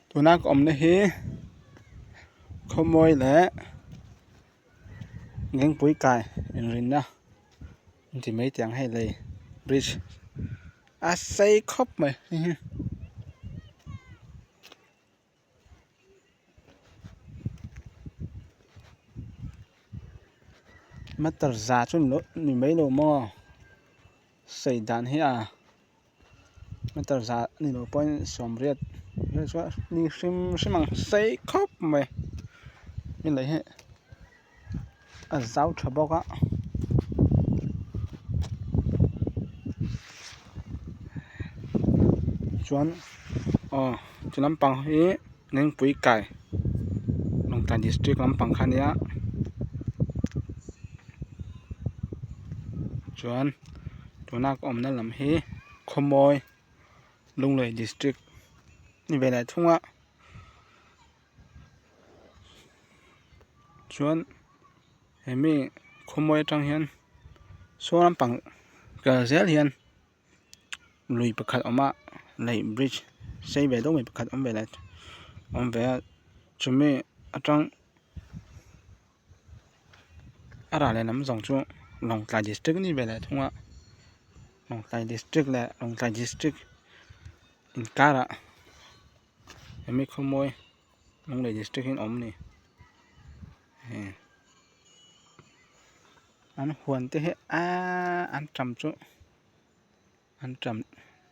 Tuna ka awmna hi khawmawi leh Lengpui kai inrinna inti mai teh ang hei lei bridge a sei khawp mai hei hi. Meter za chu ni mai lo maw sawi dan hi a meter za a ni lo pawhin sawmriat vel chu ni hrim hrim ang sei khawp mai hei lei hi a zau tha bawk a. Chuan aw ti lampang hi Lengpui kai Lawngtlai district lampang kha a nia chuan tuna ka awmna lam hi Khawmawi Lunglei district ni ve leh thung a chuan he mi Khawmawi atang hian saw lampang kal zel hian. Lui pakhat a awm a lei bridge sei ve deuh mai pakhat awm ve leh awm ve a chumi atang a rah leh lam zawng chu Lawngtlai district a ni ve leh thung a Lawngtlai district leh Lawngtlai district inkarah hemi khawmawi Lunglei district hi a awm a ni. An huan te hi aaa an tam chu an tam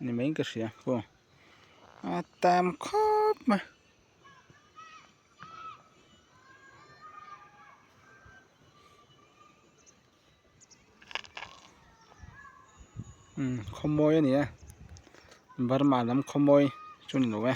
ni maiin ka hria aw a tam khawp mai. Umm khawmawi a ni a Burma lam khawmawi chu ni lo e.